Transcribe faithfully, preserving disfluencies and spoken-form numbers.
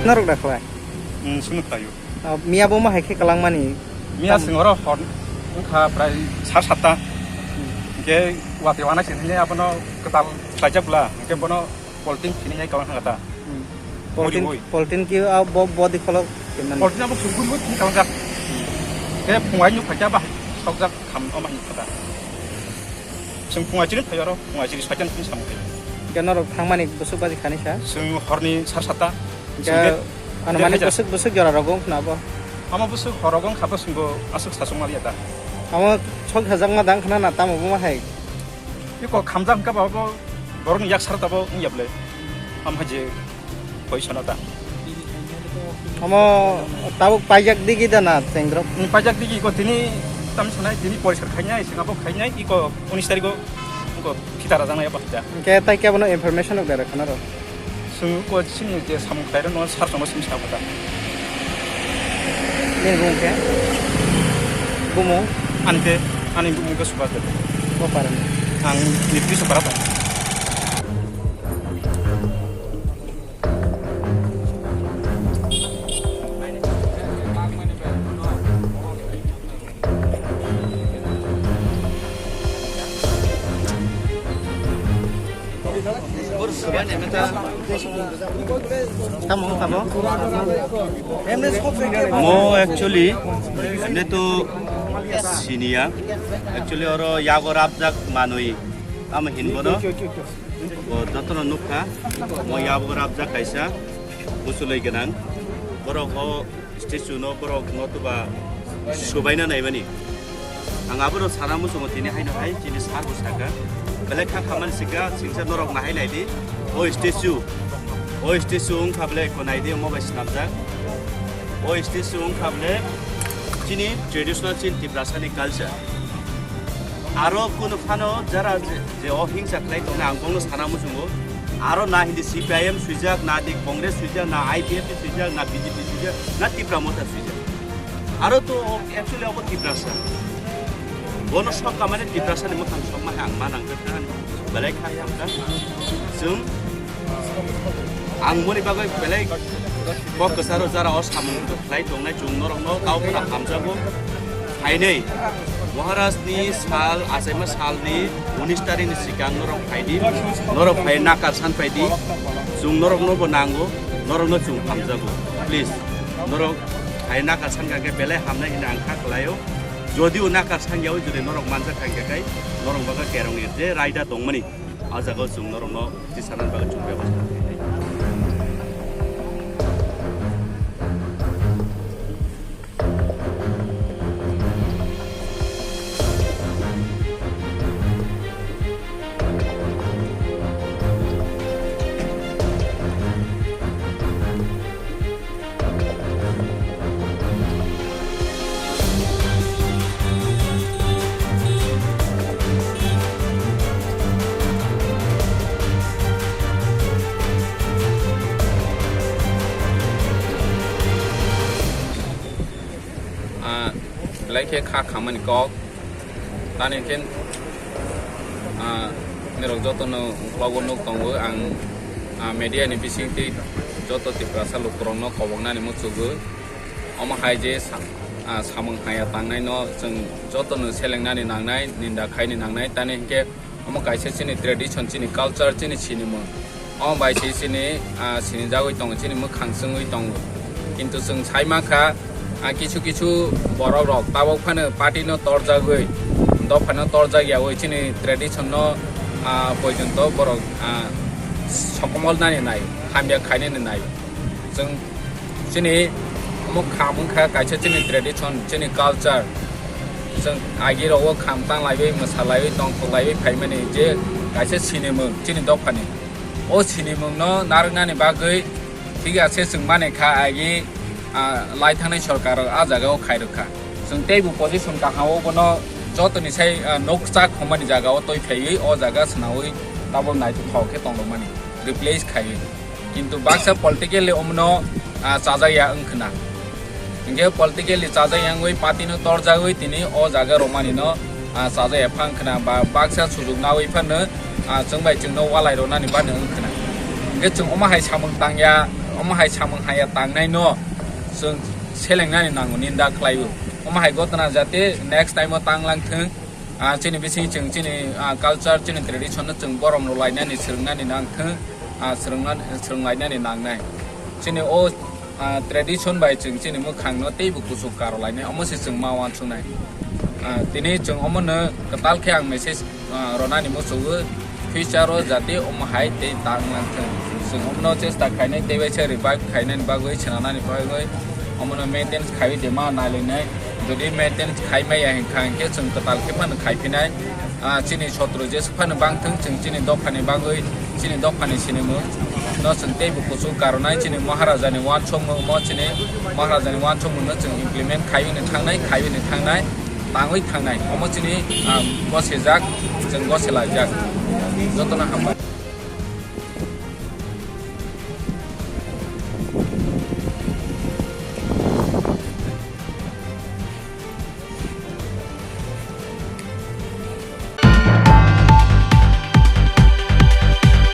Norok da khlai? Hmm, sunu khlaio. Ah, miya bo ma hai khe kwlangmani? Miya Tam- sing oro hor wngkha prai sa satta. Hmm. Hingke wati wana sini abono kwtal khlaijak bwla. Hingke bono Polting sini hai kalang kha ta. Hmm. Muri Polting, ui. Polting ki, ah, bo, body kholo kemnani? Polting abo sungkuri ui sini kalang jak. Ke phungai nuk phaikya ba sokjak kham o mai kha ta. Sung phungai chiri phai oro, phungai chiri soitan sini samung khai. Ke norok thangmani bwswk baji khani sa? Sung horni sar sata. Ke Sung ke ano mani hajar. Bwswk, bwswk jora rogo wngkhna bo? Amo bwswk horogo wngkha bo sungbo aswk sasung maliya ta. Amo sok sajak ma dang khna na tamo bo ma hai? Iko khamjak hwnkha ba bo borokni yak sara tabo wngya bwle. Am hai je koi sana ta. Omo tabuk paijak digi da na chengrok? Ni paijak digi ko tini tam sanai tini poriskar khainai, sengabo khainai, iko unis tariko ko phita rajaknai ya bahai da. Hingke tai kebono information rok dera khana rok? Sung ko sini je samung khlairok no sar chongo sini sa kota. Nini bumung khe? Bumung? Ani khe, ani bumung khe Subhas Debbarma. Bo para ni? Ang Nipri Sopara tong. Tamo wngkha bo? Mo actually, emne to siniya. Actually, oro yago rabjak manwi. Tamo hinbono. Bo jotono nukha. Mo yago rabjak kaisa. Musuloi gwnang. Borok o statue no borok no tuba subaina naimani. Ang abono sana muchungo tini haino hai chini sir bo saka. Belai kha khamani sika singsa norok nahai naidi. O statue, o statue wngkha belai ko naidi omo bai swnamjak. O statue wngkha belai chini traditional chini Tiprasani culture. Aro kunu phano jara je, je o hingsa khlai tongna ang bongno sana muchungo. Aro na hindi C P I M swijak, na di Congress swijak, na I P F T swijak, na B J P swijak, na Tipra Motha swijak. Aro to o actually obo Tiprasa. Bono sok kamani Tiprasani mwkhang sokma ang ma nang kha belai kha kha. Chwng Ang moni bagwi belai kok kwcharo jara o samung khlai tongnai chwng norokno tao phano hamjago. Phainai Maharaj ni sal, achaima sal ni unis tarik ni sikang norok phaidi, norok phai nakar san phaidi, chwng norokno bo nango, norokno chwng hamjago. Please, norok phai nakar san kha khe belai hamnai hwnwi ang kha khlaio. Jodi o nakar san yao, jodi norok manjak kha khe kai, norok bagwi kerong ni je raida tongmani. O jaga o chwng norokno twi sanani bagwi chwng bebostha khainai. Ah, belai khe kha khamani kok. Tani khe, ah, nirok jotono uklogo nuk tongo. Ang, ah, media ni bisingtwi joto Tiprasa lukurokno koboknani muchugwi. Omo hai je sa-, ah, samung haya tangnaino chwng jotono selengnani nangnai, ninda khaini nangnai. Tani hinkhe omo kaisa chini tradition, chini culture, chini sinimung. Omo bai se chini, ah, sinijagwi tongo, chini mwkhang chwngwi tongo. Kintu chwng sai mankha, ah, kisu kisu borok rok tabok phano party no torjagwi, dophano torjak yawi chini tradition no, ah, poijonto borok, ah, sokomol nani nai, hamya khainani nai. Chwng chini omo kham wngkha kaisa chini tradition, chini culture. Chwng agi rogo kham tanglaiwi, mwsalaiwi, tongthoklaiwi phaimani je kaisa sinimung chini dophani. O sinimungno narwknani bagwi thik ase chwng mani kha agi, ah, lai thangnai sorkar a jagao khairokha. Chwng teibo position kaham o bono jotoni sai, ah, noksa khumani jagao twi phaiwi o jaga swnawi tabuk naithothok khe tongmani replace khaiwi. Kintu baksa politically omono, ah, chajakya wngkhna. Hinkhe politically chajakya wngwi party no torjagwi tini o jaga romani no, ah, chajakya phang khna ba baksa sujuk nawi phano, ah, chwng bai chwngno walai ronani bani wngkhna. Hinkhe chwng omo hai samung tangya, Omo hai samung haya tangnai no chwng selengnani nango ninda khlaio. Omo hai gotna jate next time o tang lang thung. Ah, chini bising chwng chini, ah, culture, chini tradition no chwng borom rw lainani, swrwngnani nang thung, ah, swrwngna-, swrwng lainani nangnai. Chini o, ah, tradition bai chwng chini mwkhang no teibo kuchuk karo lainai, omo se chwng ma uansuknai. Ah, tini chwng omo no kwtal khe ang message, ah, rwnani muchungo, future o jate omo hai tei tang lang thung. Chwng omo no chesta khainai, tei bai se revive khainani bagwi, swnamnani bagwi, omo no maintenance khaiwi de ma nai lainai. Jodi maintenance khai maya hinkha hinkhe chwng kwtal khe phano khai phinai. Ah, chini sotro jesuk phano bang thung, chwng chini dophani bagwi, chini dophani sinimung no chwng teibo kuchuk karonai, chini Maharajani uansukmung mo chini Maharajani uansukmung no chwng implement khaiwi ni thangnai, khaiwi ni thangnai, tangwi thangnai. Omo chini, ah, gosejak, chwng goselaijak. Jotono hambai.